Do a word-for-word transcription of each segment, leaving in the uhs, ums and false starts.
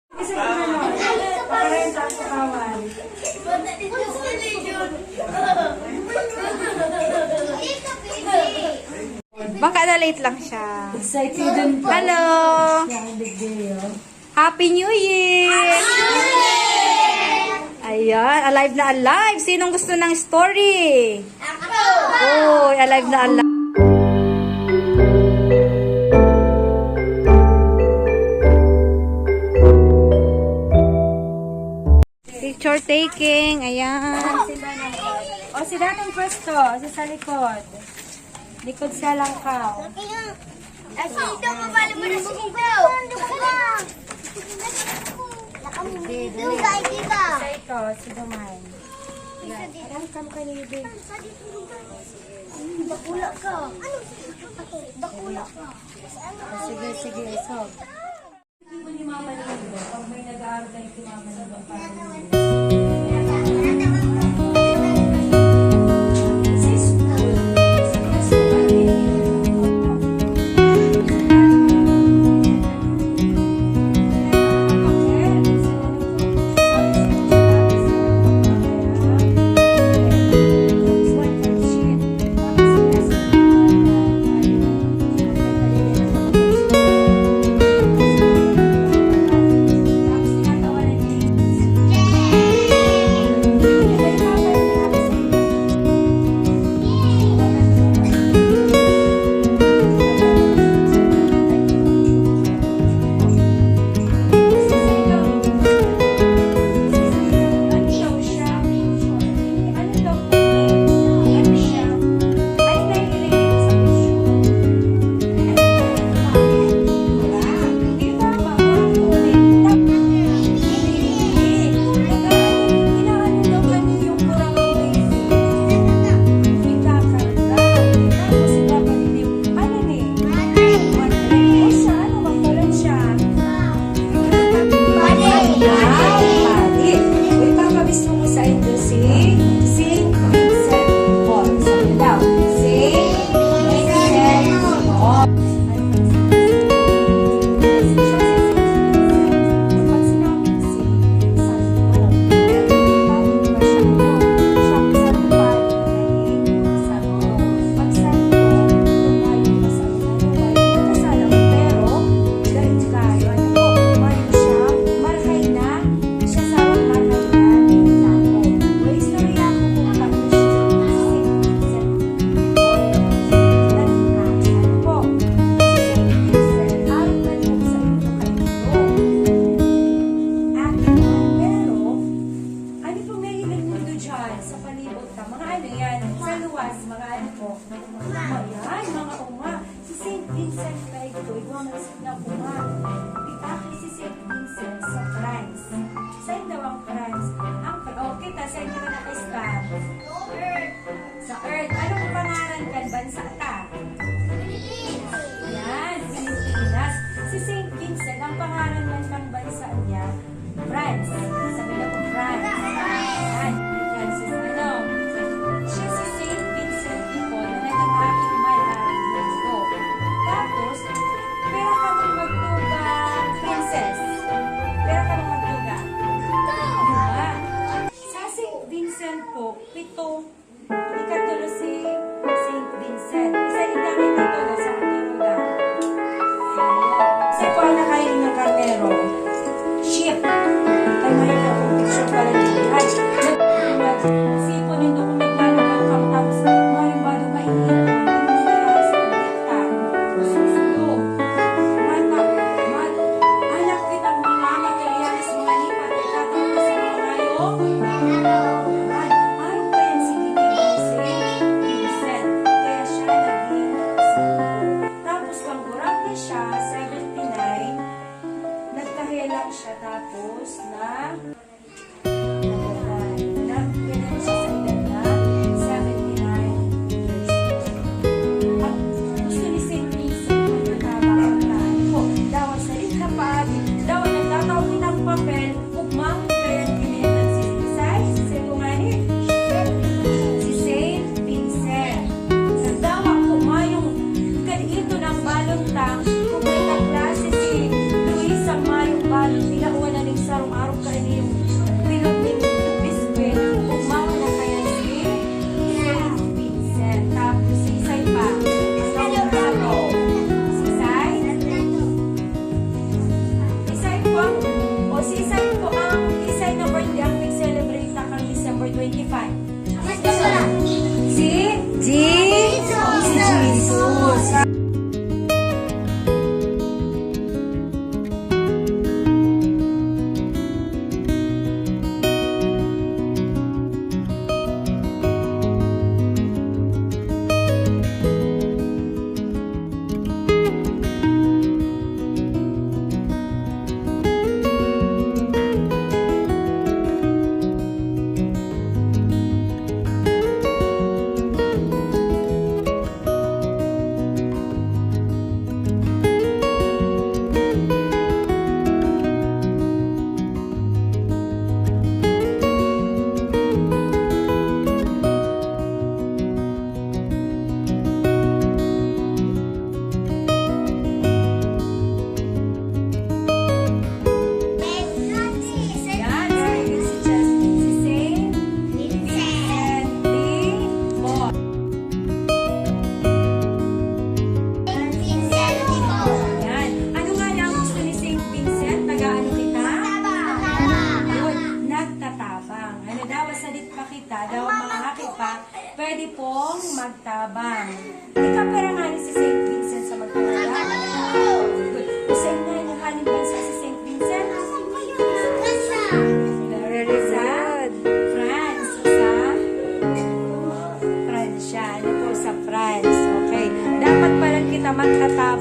Kasi ano, para yung taas sa kawan. Baka na-late lang siya. Excited din po. Hello! Siya ang big day, oh. Happy New Year! Ayan, alive na alive. Sinong gusto ng story? Ako! Oy, alive na alive. Picture taking, ayan. O, si Dadong Presto, si sa likod. Likod sa langkaw. Ay, sino? Mabalik mo na si Ido. Sige, dali. Ido, kay Ido. Sa ito, si Dumay. Ayan, come ka ni Ido. Bakula ka. Bakula ka. Sige, sige, so. Ay, padi. Uy, papabismo mo sa inyo si Saint Vincent de Paul. Sabi daw, Saint Vincent de Paul. Pag sinabi si Santo, meron pa siya, ano, siya ang Santo Padre, naging Santo. Pag Santo, tumayo na sa Pero, dahil kayo, ano po, mayo siya, marhay na, siya sa marhay na, nako. May istorya ko kung paano siya, si Saint Vincent, ano po, si Saint Vincent, arog man po sa inyo kay Tito. Akin po, pero, ano pong nahiling mundo dyan sa palibot ka? Mga ano yan? Sa luwas, mga ano po? Ayan, mga uma. Si Saint Vincent na ito, igwa man sa na uma. Ipaki si Saint Vincent sa France. Saan daw ang France? Ang Fr-, oh, kita, saan kita naka-stand? Sa Earth. Anong pangaran kan bansa ta? Yan, Pilipinas. Si Saint Vincent, ang pangaran man kan bansa niya, France. Sabi na po, France. Yan, Francis, ano? Siya si Saint Vincent de Paul na naging aki ni Maria Arredondo. Tapos, pira kami magtugang princess? Pira kami magtugang? Lima. Sa Saint Vincent po, pito. Ikatulo si Saint Vincent. Isa rin kami ikatulo sa Turuga. Sa kuha na kayo ng karnero. Sheep. Kaya may na kung picture pala ni Ay, sipon yung dokumental na kang tapos maring bado mainit. Yung nangyayari sa Biblia. Susulo. Mata, mat, anak kitang mga mata, iyan sa mga lipat, ikatapos sa mga mayo. Ayan. Ano pa yan si Gigi Jose? Vincent. Kaya siya naging santo. Tapos, pag gurang na siya, seventy-nine, nagkahelang siya, tapos na Nagkahelang siya sa edad na seventy-nine years old. Ang gusto ni Saint Vincent, pagkataba ang tahan ko. Daw ang salit na paagi, daw ang nagtatao kitang papel, ugma, kaya ginetan si Isay, si Sir Tumani, si Saint Vincent. Nagdawa ko mayong kadito ng balon ta, kung may kaklase si Luis sa mayong balon, tinawan na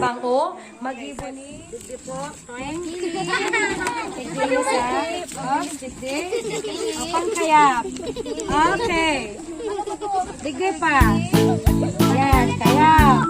Ang o, mag-ibo ni. Thank you. Thank you, Lisa. Oh, sige. O, pangkayap. Okay. Digdi pa. Yan, kayap.